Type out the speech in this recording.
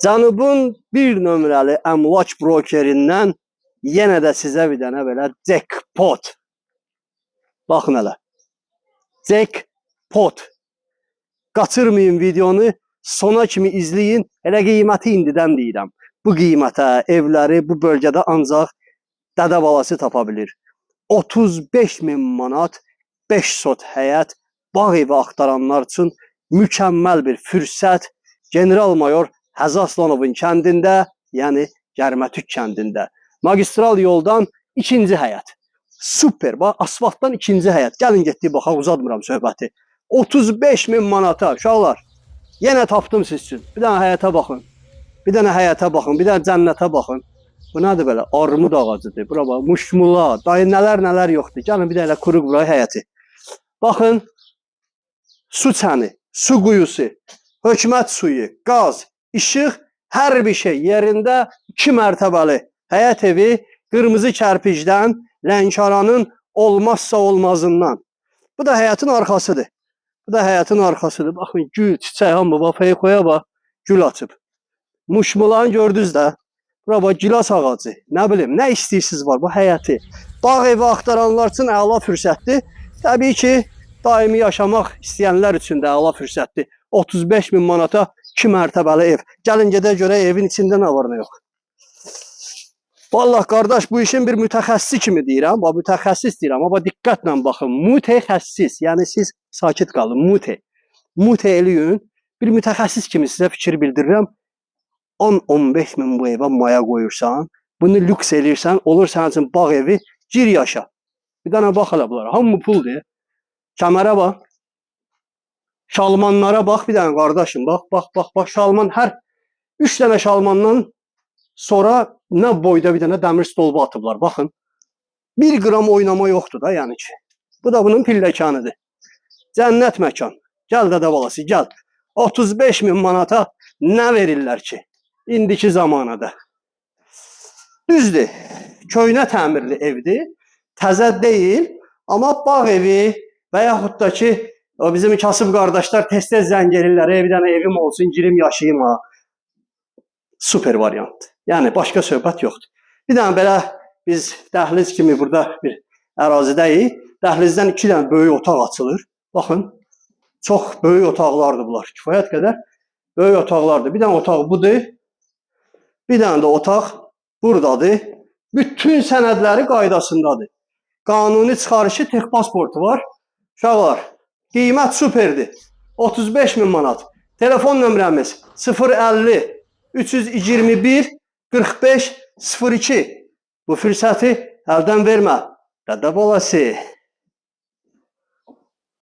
Cənubun bir nömrəli əmlak brokerindən yenə də sizə bir dənə belə jackpot. Baxın hələ. Jackpot. Qaçırmayın videonu, sona kimi izləyin. Elə qiyməti indidən deyirəm. Bu qiymətə evləri bu bölgədə ancaq dədə balası tapa bilir. 35 min manat 5 sot həyət bağ evi axtaranlar üçün mükəmməl bir fürsət. General mayor Həzi Aslanovun kəndində, yəni Gərmətük kəndində. Magistral yoldan ikinci həyət. Super, bax asfaltdan ikinci həyət. Gəlin getdik baxaq, uzatmıram söhbəti. 35 min manata uşaqlar. Yenə tapdım siz üçün. Bir dənə həyətə baxın. Bir dənə həyətə baxın, bir dənə cənnətə baxın. Bu nədir belə? Armud ağacıdır. Bura bax, muşmula, dayı nələr nələr yoxdur. Gəlin bir dənə elə quruq bura həyəti. Baxın, su çəni, su quyusu, hökumət suyu, qaz, işıq, hər bir şey yerində 2 mərtəbəli həyət evi qırmızı kərpicdən, Lənkəranın olmazsa olmazından. Bu da həyətin arxasıdır. Bu da həyətin arxasıdır. Baxın, gül, çiçək, hamı bax, peykoya bax, gül açıb. Muşmulanı gördünüz də. Bura bax, gilas ağacı. Nə bilim, nə istəyirsiniz var bu həyəti. Bağ evi axtaranlar üçün əla fürsətdir. Təbii ki, daimi yaşamaq istəyənlər üçün də əla fürsətdir. 35 min manata 2 mərtəbəli ev. Gəlin gedək görək evin içində nə var, nə yox. Vallah qardaş, bu işin bir mütəxəssisi kimi deyirəm. Bax, mütəxəssis deyirəm, amma diqqətlə baxın. Mütəxəssis, yəni siz sakit qalın. Mute. Mute eləyin. Bir mütəxəssis kimi sizə fikir bildirirəm. 10-15 min bu evə maya qoyursan, bunu lüks eləyirsən, olur sənin üçün bağ evi, gir yaşa. Bir dənə bax hələ bunlara. Hamı puldur. Kəmərə bax. Şalmanlara bax bir dənə qardaşım. Bax, bax, bax, bax. Şalman hər 3 dənə şalmandan sonra nə boyda bir dənə dəmir stolbu atıblar. Baxın. 1 qram oynama yoxdur da, yəni ki. Bu da bunun pilləkanıdır. Cənnət məkan. Gəl dədə balası, gəl. 35 min manata nə verirlər ki? İndiki zamanada. Düzdür. Köhnə təmirli evdir. Təzə deyil, amma bağ evi və yaxud da ki, o bizim kasıb qardaşlar tez-tez zəng eləyirlər, "Ey, bir dənə evim olsun, girim yaşayım ha." Super variant. Yəni başqa söhbət yoxdur. Bir dənə belə biz dəhliz kimi burada bir ərazidəyik. Dəhlizdən 2 dənə böyük otaq açılır. Baxın, çox böyük otaqlardır bunlar. Kifayət qədər böyük otaqlardır. Bir dənə otaq budur. Bir dənə də otaq buradadır. Bütün sənədləri qaydasındadır. Qanuni çıxarışı texpasportu var. Uşaqlar, qiymət superdir. 35 min manat. Telefon nömrəmiz 050 321 45 02. Bu fürsəti əldən vermə. Dədə balası.